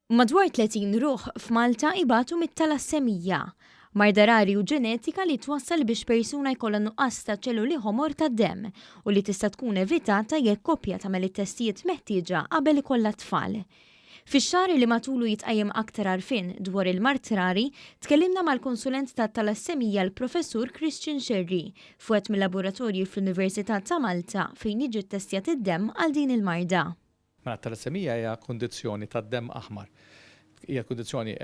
Madwar 30 ruħ f'Malta ibatu mit-talassemija, marda rari u ġenetika li twassal biex persuna jkollha nuqqas ta' ċelluli ħomor tad-demm u li tista' tkun evitata jekk koppja tagħmel it-testijiet meħtieġa qabel ikollha t-tfal. Fix-xahar li matulu jitqajjem aktar għarfien dwar il-mard rari, tkellimna mal-konsulent tat-talassemija l-Professur Christian Scerri f'wieħed mil-laboratorji fl-Università ta' Malta fejn jiġi ttestjat id-demm għal din il-marda. Mela t-talassemija hija kundizzjoni tad-demm aħmar. Hija kundizzjoni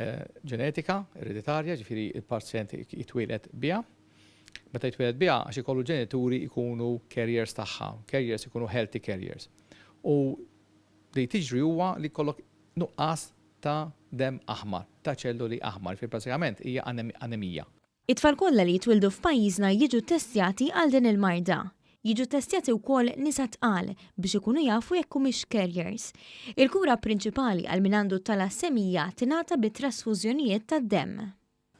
ġenetika, ereditarja, ġifieri l-pazjent jitwieled biha. Meta jitwieled biha għax ikollu ġenituri jkunu carriers tagħha, carriers ikunu healthy carriers. U li tiġri huwa li jkollok nuqqas ta' demm aħmar, ta' ċelluli aħmar, ġifieri pratikament hija anemija. It-tfal kollha li jitwieldu f'pajjiżna jiġu ttestjati għal din il-marda. Jiġu ttestjati wkoll nisa tqal biex ikunu jafu jekk humiex carriers. Il-kura prinċipali għal min għandu t-talassemija tingħata bi trasfużjonijiet tad-demm.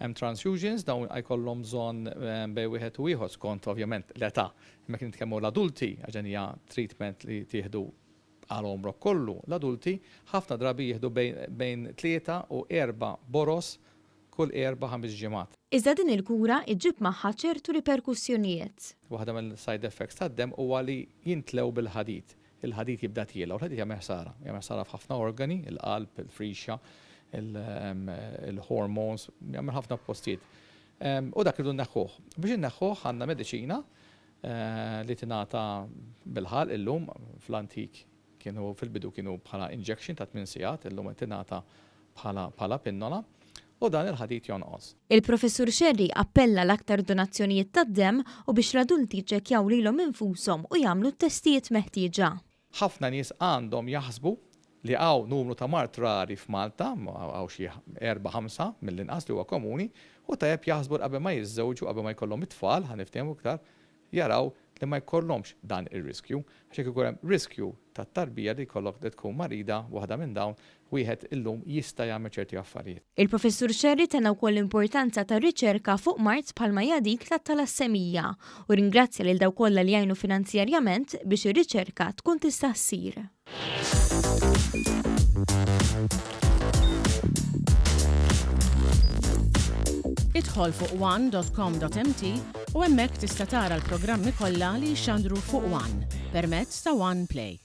Hemm transfusions, dawn jkollhom bżonn bejn wieħed u ieħor skont ovvjament l-età. Imma jekk nitkellmu l-adulti, għax dan hija treatment li tieħdu għal għomrok kollu, l-adulti ħafna drabi jieħdu bejn tlieta u erba' boroż kull erba' ħames ġimgħat. Iżda din il-kura ġġib magħha ċertu riperkussjonijiet. Waħda mill-side effects tad-demm huwa li jintlew bil-ħadid. Il-ħadid jibda tiela' u l-ħadid jagħmel ħsara. Jagħmel ħsara f'ħafna organi, il-qalb, il-frixa, il-hormones, jagħmel ħafna postijiet. U dak irridu nneħħuh. Biex inneħħuh għandna mediċina li tingħata bil-ħalq illum, fl-antik kienu fil-bidu kienu bħala injection ta' tmien sigħat, illum qed tingħata bħala bħala pinnola, u dan il-ħadid jonqos. Il-Professur Scerri appella għal aktar donazzjonijiet tad-demm u biex l-adulti jiċċekkjaw lilhom infushom u jagħmlu t-testijiet meħtieġa. Ħafna nies għandhom jaħsbu li hawn numru ta' mard rari f'Malta, hawn xi erba' ħamsa mill-inqas li huwa komuni, u tajjeb jaħsbu li qabel ma jiżżewġu, qabel ma jkollhom it-tfal, ħa niftehmu iktar, jaraw li ma jkollhomx dan ir-riskju, għax jekk ikun hemm riskju tat-tarbija li jkollok li tkun marida waħda minn dawn, wieħed illum jista' jagħmel ċerti affarijiet. Il-Professur Scerri tenna wkoll l-importanza tar-riċerka fuq mard bħalma hija dik tat-talassemija u rringrazzja lil dawk kollha li jgħinu finanzjarjament biex ir-riċerka tkun tista' ssir. Idħol fuq one.com.mt u hemmhekk tista' tara l-programmi kollha li jixxandru fuq One permezz ta' One Play.